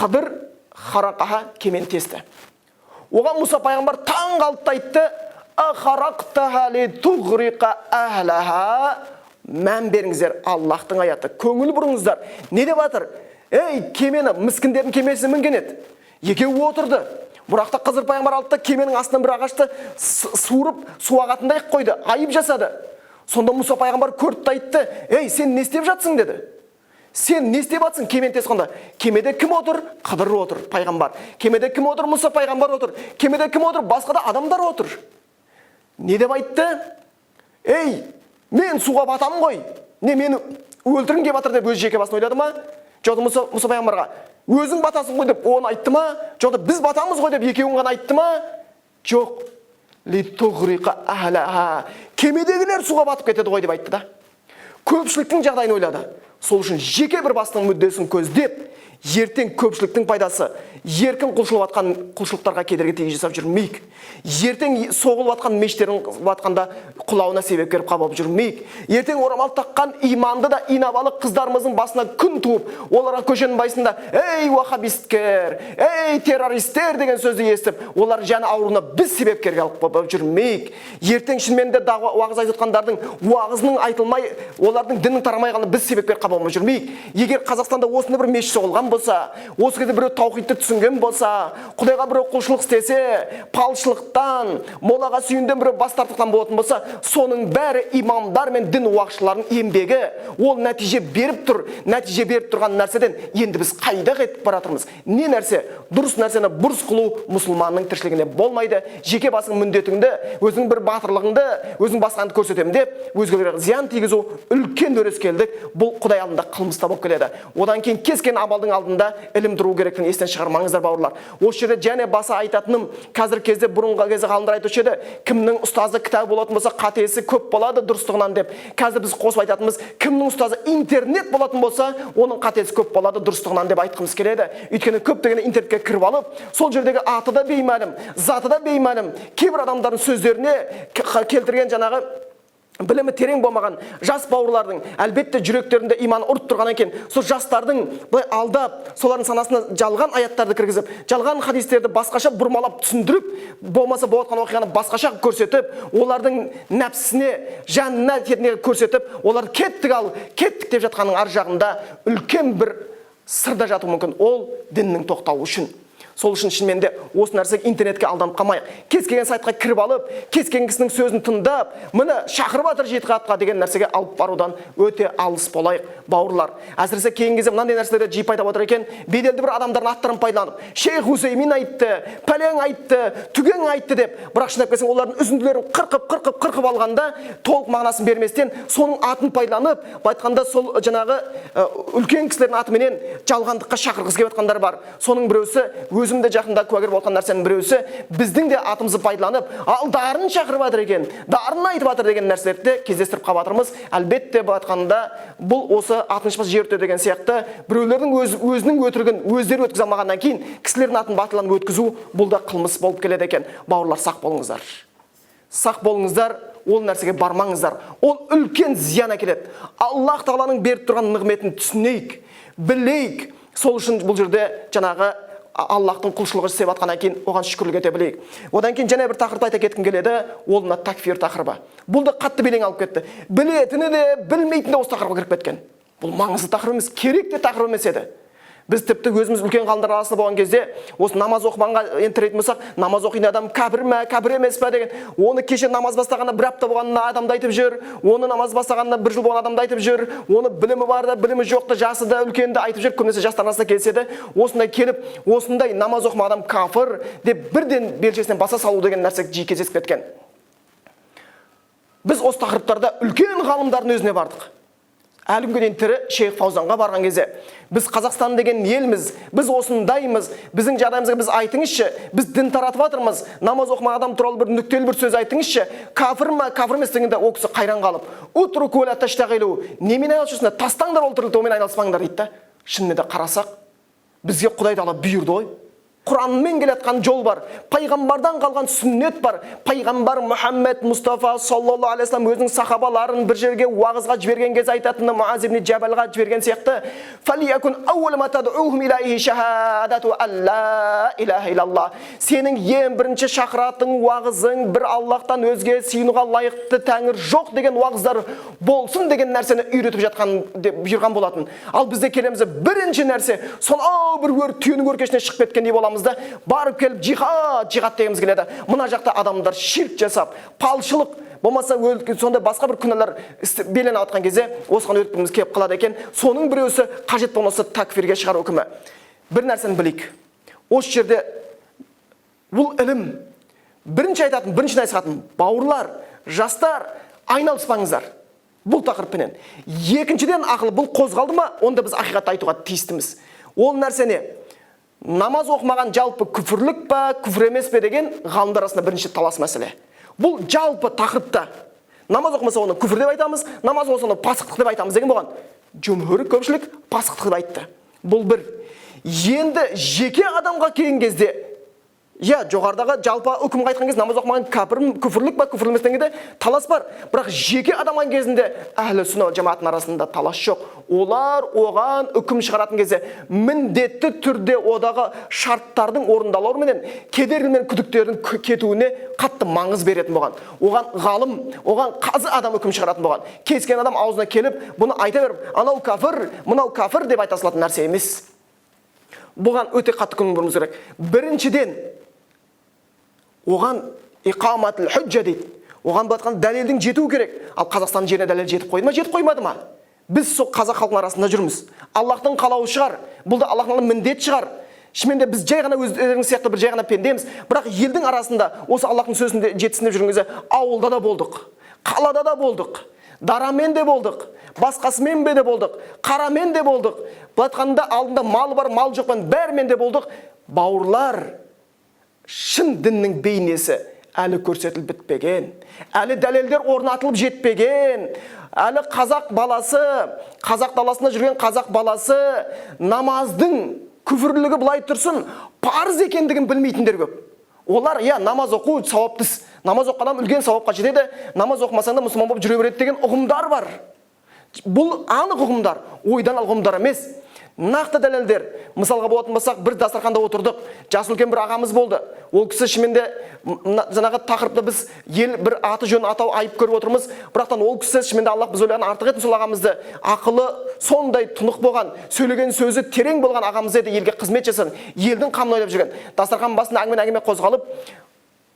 Қыдыр харақаха, кемені тесті. Оған Мұса пайғамбар таң қалды да айтты: «Ахарақтаха ли туғриқа әхлаха». Мән беріңіздер, Аллахтың аяты, көңіл бұрыңыздар. Не деп жатыр? Ей, кемені, міскіндердің кемесіне мінген еді, екеуі отырды. Бірақ та Қызыр пайғамбар алды да кеменің астынан бір ағашты суырып, су ағатындай қылып қойды, айып жасады. Сонда Мұса пайғамбар көрді де айтты: «Ей, сен не істеп жатсың?» – деді. «Сен не істеп жатсың?» Кемені тесқанда кемеде кім отыр? Қыдыр отыр, пайғамбар. Кемеде кім отыр? Мұса пайғамбар отыр. Кемеде кім отыр? Басқа да адамдар отыр. Не деп айтты? «Ей, мен суға батамын ғой, не мені өлтіргің келіп жатыр», – деп өз жеке басын ойлады ма? Жоқ, Мұса пайғамбарға «өзің батасың ғой» деп оны айтты ма? Жоқ, «біз батамыз ғой» деп екеуін ғана айтты ма? Жоқ, «литуғриқа әхлаха», кемедегілер суға батып кетеді ғой деп айтты да, көпшіліктің жағдайын ойлады. Сол үшін жеке бір бастың мүддесін көздеп, ертең көпшіліктің пайдасы, еркін құлшылып жатқан құлшылықтарға кедергі тигізіп жасап жүрмейік. Ертең соғылып жатқан мешіттердің жатқанда құлауына себепкер болып жүрмейік. Ертең орамал таққан иманды да инабалы қыздарымыздың басына күн туып, оларға көшенің басында «ей, уахабисттер, ей, террористер» деген сөзді естіп, олар жаны ауруына біз себепкер болып жүрмейік. Ертең шынымен де уағыз айтып жатқандардың уағызының айтылмай, олардың дінінің тарамай қалғанына біз себепкер болып жүрмейік. Егер Қазақстанда осындай бір мешіт соғылған болса, осы кезде біреу таухидты түсінген болса, Құдайға біреу құлшылық істесе, палшылықтан, молаға сүйінден біреу бас тартықтан болатын болса, соның бәрі имамдар мен дін уағызшыларының еңбегі. Ол нәтиже беріп тұр. Нәтиже беріп тұрған нәрседен енді біз қайда кетіп бара жатырмыз? Не нәрсе? Дұрыс нәрсені бұрыс қылу мұсылманның тіршілігіне болмайды. Жеке басың міндетіңді, өзің бір батырлығыңды, өзің басқанды көрсетемін деп өзгелерге зиян тигізу үлкен өрескелдік. Бұл Құдай алдында қылмыс та болып келеді. Одан кейін кез келген амалдың алдында ілім тұру керектігін естен шығармаңыздар, бауырлар. Осы жерде және баса айтатыным, қазіргі кезде, бұрынғы кезде ғалымдар айтушы еді: «Кімнің ұстазы кітабы болатын болса, қатесі көп болады дұрыстығынан», – деп. Қазір біз қосып айтатынымыз: кімнің ұстазы интернет болатын болса, оның қатесі көп болады дұрыстығынан деп айтқымыз келеді. Өйткені көптеген интернетке кіріп алып, сол жердегі аты да беймәлім, заты да беймәлім кейбір адамдардың сөздеріне келтірген жаңағы білімі терең болмаған жас бауырлардың, әлбетте, жүректерінде иман ұрып тұрғаннан кейін, сол жастардың былай алдап, солардың санасына жалған аяттарды кіргізіп, жалған хадистерді басқаша бұрмалап түсіндіріп, болмаса болып жатқан оқиғаны басқаша көрсетіп, олардың нәпсісіне, жанына тиетіндей көрсетіп, олар «кеттік, ал кеттік» деп жатқанның ар жағында үлкен бір сыр да жатуы мүмкін, ол діннің тоқтауы үшін. Сол үшін шынымен де осы нәрсеге, интернетке алданып қалмайық. Кез келген сайтқа кіріп алып, кез келген кісінің сөзін тыңдап, міне, шақырып жатыр жихадқа деген нәрсеге алып барудан өте алыс болайық, бауырлар. Әсіресе кейінгі кезде мынандай нәрселер де жиі пайда болып отыр екен: беделді бір адамдардың аттарын пайдаланып, шейх Усеймин айтты, пәлең айтты, түгең айтты деп. Бірақ шындап келсең, олардың үзінділерін қырқып, қырқып, қырқып алғанда, толық мағынасын берместен, соның атын пайдаланып, былай айтқанда, сол жаңағы үлкен кісілердің атыменен жалғандыққа шақырғысы келіп жатқандар бар. Соның біреусі, өзім де жақында куәгер болған нәрсенің біреусі, біздің де атымызды пайдаланып, ал дарын шақырып жатыр екен, дарын айтып жатыр деген нәрселерді де кездестіріп қалып жатырмыз. Әлбетте, былай айтқанда, бұл осы атын шықпас жер өртеу деген сияқты, біреулердің өзінің өтірігін өздері өткізе алмағаннан кейін кісілердің атын батырланып өткізу, бұл да қылмыс болып келеді екен. Бауырлар, сақ болыңыздар, сақ болыңыздар, ол нәрсеге бармаңыздар, ол үлкен зиян әкеледі. Аллах тағаланың беріп тұрған нығметін түсінейік, білейік. Сол үшін бұл жерде жаңағы Аллахтың құлшылығы істеп жатқаннан кейін оған шүкірлік ете білейік. Одан кейін және бір тақырыпты айта кеткім келеді, ол мына такфир тақырыбы. Бұл да қатты белең алып кетті. Білетіні де, білмейтіні де осы тақырыпқа кіріп кеткен. Бұл маңызды тақырып емес, керек те тақырып емес еді. Біз тіпті өзіміз үлкен ғалымдар арасында болған кезде осы намаз оқымағанға енді тірейтін болсақ, намаз оқитын адам кәпір ме, кәпір емес пе деген, оны кеше намаз бастағанына бір апта болған адамды айтып жүр, оны намаз бастағанына бір жыл болған адамды айтып жүр, оны білімі бар да, білімі жоқ та, жасы да үлкен де айтып жүр. Көбінесе жастар арасында келіседі. Осындай келіп, осындай намаз оқымаған адам кәпір деп бірден белшесінен баса салу деген нәрсе жиі кездесіп кеткен. Біз осы тақырыптарда үлкен ғалымдардың өзіне бардық. Әлі күнге дейін тірі шейх Фаузанға барған кезде: «Біз Қазақстан деген елміз, біз осындаймыз, біздің жағдайымызға біз айтыңызшы, біз дін таратып жатырмыз, намаз оқымаған адам туралы бір нүктелі бір сөз айтыңызшы, кәпір ма, кәпір емес?» – дегенде, ол кісі қайран қалып: «Утруку ла таштағилу», немен айналысып жүрсіңдер, тастаңдар ол тірлікті, онымен айналыспаңдар, дейді да. Шынымен де қарасақ, бізге Құдай тағала бұйырды ғой. Құранмен келе жатқан жол бар, пайғамбардан қалған сүннет бар. Пайғамбар Мұхаммед Мұстафа саллаллаху алейхи вассалам өзінің сахабаларын бір жерге уағызға жіберген кезде айтатыны, Муаз ибн Жабалға жіберген сияқты: «Фалиякун ауал ма тад'ухум илайхи шахадату ан ла илаха иллаллах». Сенің ең бірінші шақыратын уағызың бір Аллахтан өзге сыйынуға лайықты тәңір жоқ деген уағыздар болсын деген нәрсені үйретіп жатқан деп бұйырған болатын. Ал бізде келеміз, бірінші нәрсе сонау бір өр түйенің өркешіне шығып кеткендей боламыз да, барып келіп жихад, жихад дегіміз келеді. Мына жақта адамдар ширк жасап, палшылық болмаса сондай басқа бір күнәлар белең алып жатқан кезде осыған өткіміз келіп қалады екен. Соның біреусі қажет болмаса такфирге шығару үкімі. Бір нәрсені білейік. Осы жерде бұл ілім бірінші айтатын, бірінші насихатым: бауырлар, жастар, айналыспаңыздар бұл тақырыппенен. Екіншіден, ақыл бұл қозғалды ма, онда біз ақиқатты айтуға тиістіміз. Ол нәрсе не? Намаз оқымаған жалпы күфірлік па, күфір емес пе деген ғалымдар арасында бірінші талас мәселе. Бұл жалпы тақырыпта намаз оқымаса, оны күфір деп айтамыз, намаз оқымаса, оны пасықтық деп айтамыз деген болған. Жүмһүр, көпшілік пасықтық деп айтты. Бұл бір. Енді жеке адамға келген кезде, иә, жоғарыдағы жалпы үкімге айтқан кезде намаз оқымаған кәпір, күфірлік па, күфір емес дегенде талас бар. Бірақ жеке адамға кезінде әхлі сүнна жамағаттың арасында талас жоқ. Олар оған үкім шығаратын кезде міндетті түрде одағы шарттардың орындалуы менен кедергі мен күдіктердің кетуіне қатты маңыз беретін болған. Оған ғалым, оған қазы адам үкім шығаратын болған. Кез келген адам аузына келіп бұны айта беріп, анау кәпір, мынау кәпір деп айта салатын нәрсе емес. Бұған өте қатты көңіл бөлуіміз керек. Біріншіден, оған иқаматул худжа дейді. Оған былай айтқанда дәлелдің жетуі керек. Ал Қазақстан жеріне дәлел жетіп қойды ма, жетіп қоймады ма? Біз сол қазақ халқының арасында жүрміз. Аллахтың қалауы шығар, бұл да Аллахтың міндет шығар. Шынымен де біз жай ғана өздеріңіз сияқты бір жай ғана пендеміз, бірақ елдің арасында осы Аллахтың сөзінде жетсін деп жүрген кезде ауылда да болдық, қалада да болдық, дарамен де болдық, басқасымен де болдық, қарамен де болдық. Былай айтқанда, алдында мал бар, мал жоқпен бәрімен де болдық. Бауырлар, шын діннің бейнесі әлі көрсетіліп бітпеген, әлі дәлелдер орнатылып жетпеген. Әлі қазақ баласы, қазақ даласында жүрген қазақ баласы намаздың күфірлігі былай тұрсын, парыз екендігін білмейтіндер көп. Олар, иә, намаз оқу сауапты іс, намаз оқыған адам үлкен сауапқа жетеді, намаз оқымасаң да мұсылман болып жүре береді деген ұғымдар бар. Бұл анық ұғымдар, ойдан алған ұғымдар емес, нақты дәлелдер. Мысалға болатын болсақ, бір дастарханда отырдық, жасы үлкен бір ағамыз болды. Ол кісі шынымен де жаңағы тақырыпты біз ел бір аты жөнін атау айып көріп отырмыз, бірақтан ол кісі шынымен де Аллах біз ойлаған артық етін сол ағамызды, ақылы сондай тұнық болған, сөйлеген сөзі терең болған ағамыз еді, елге қызмет жасаған, елдің қамын ойлап жүрген. Дастархан басында әңгіме әңгіме қозғалып,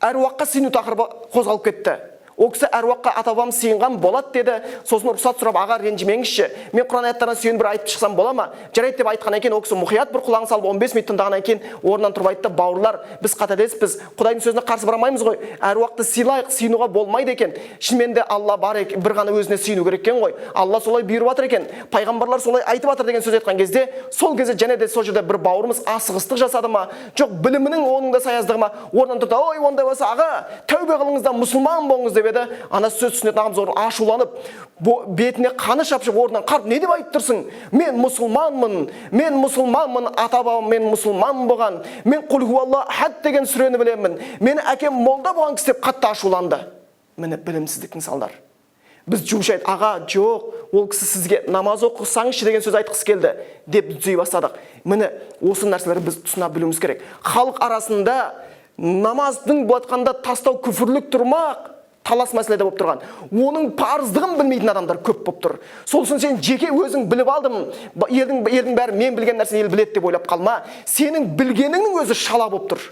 әруаққа сыйыну тақырыбы қозғалып кетті. Ол кісі әруаққа ата бабам сыйынған болады деді. Сосын рұқсат сұрап: «Аға, ренжімеңізші, мен Құран аяттарына сүйеніп бір айтып шықсам бола ма?» «Жарайды», – деп айтқаннан кейін, ол кісі мұқият бір құлағын салып 15 минут тыңдағаннан кейін орнынан тұрып айтты: «Бауырлар, біз қателеспіз, Құдайдың сөзіне қарсы бара алмаймыз ғой, әруақты сыйлайық, сыйынуға болмайды екен. Шынымен де Алла бар екен, бір ғана өзіне сыйыну керек екен ғой, Алла солай бұйырып жатыр екен, пайғамбарлар солай айтып жатыр», – деген сөз айтқан кезде, сол кезде және де сол жерде бір бауырымыз асығыстық жасады ма, жоқ білімінің оның да саяздығы ма, орнынан тұрды: «Ой, ондай болса, аға, тәубе қылыңыз да мұсылман болыңыз», – деп еді. Ана сөз түсінетін ағамыз орнынан ашуланып, бетіне қаны шапшып, орнынан қарып: «Не деп айтып тұрсың? Мен мұсылманмын, мен мұсылманмын, ата бабам мен мұсылман болған, мен «Құл хуаллаху ахад» деген сүрені білемін, мені әкем молда болған кісі», – деп қатты ашуланды. Міне, білімсіздіктің салдары. Біз жуышайды: «Аға, жоқ, ол кісі сізге намаз оқысаңызшы деген сөз айтқысы келді», – деп түзей бастадық. Міне, осы нәрселерді біз түсіне білуіміз керек. Халық арасында намаздың былай айтқанда тастау күфірлік тұрмақ талас мәселеде болып тұрған, оның парыздығын білмейтін адамдар көп болып тұр. Сол үшін сен жеке өзің біліп алдым, елдің бәрі мен білген нәрсені ел біледі деп ойлап қалма. Сенің білгеніңнің өзі шала болып тұр.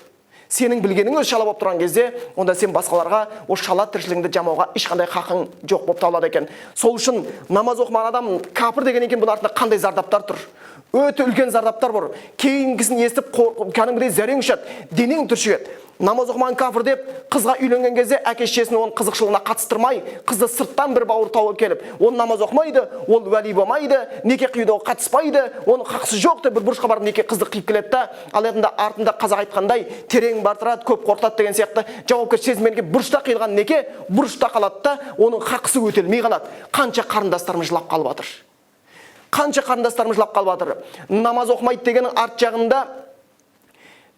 Сенің білгенің өзі шала болып тұрған кезде, онда сен басқаларға осы шала тіршілігіңді жамауға ешқандай хақың жоқ болып табылады екен. Сол үшін намаз оқымаған адам кәпір деген екен, бұның артында қандай зардаптар тұр? Өте үлкен зардаптар бар. Кейінгісін естіп, кәдімгідей зәрең ұшады, денең түршігеді. Намаз оқымаған кәпір деп қызға үйленген кезде әке шешесін оның қызықшылығына қатыстырмай, қызды сырттан бір бауыр тауып келіп, ол намаз оқымайды, ол уәли болмайды, неке қиюда қатыспайды, оның хақысы жоқ деп бір бұрышқа барып неке қызды қиып келеді да. Ал енді артында қазақ айтқандай, терең бартырады, көп қорқытады деген сияқты, жауапкершілік сезіммен бұрышта қиылған неке бұрышта қалады да, оның хақысы өтелмей қалады. Қанша қарындастарымыз жылап қалып жатыр, қанша қарындастарымыз жылап қалып жатыр. Намаз оқымайды дегеннің арт жағында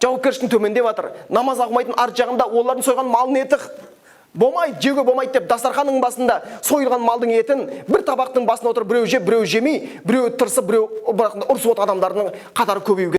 Жауапкершіліктің төмендеп жатыр. Намаз оқымайтын арт жағында олардың сойған малының еті болмайды, жеуге болмайды деп дастарханның басында сойылған малдың етін бір табақтың басына отырып, біреу жеп, біреу жемей, біреу тырысып, біреу ұрысып отырған адамдардың қатары көбеюге.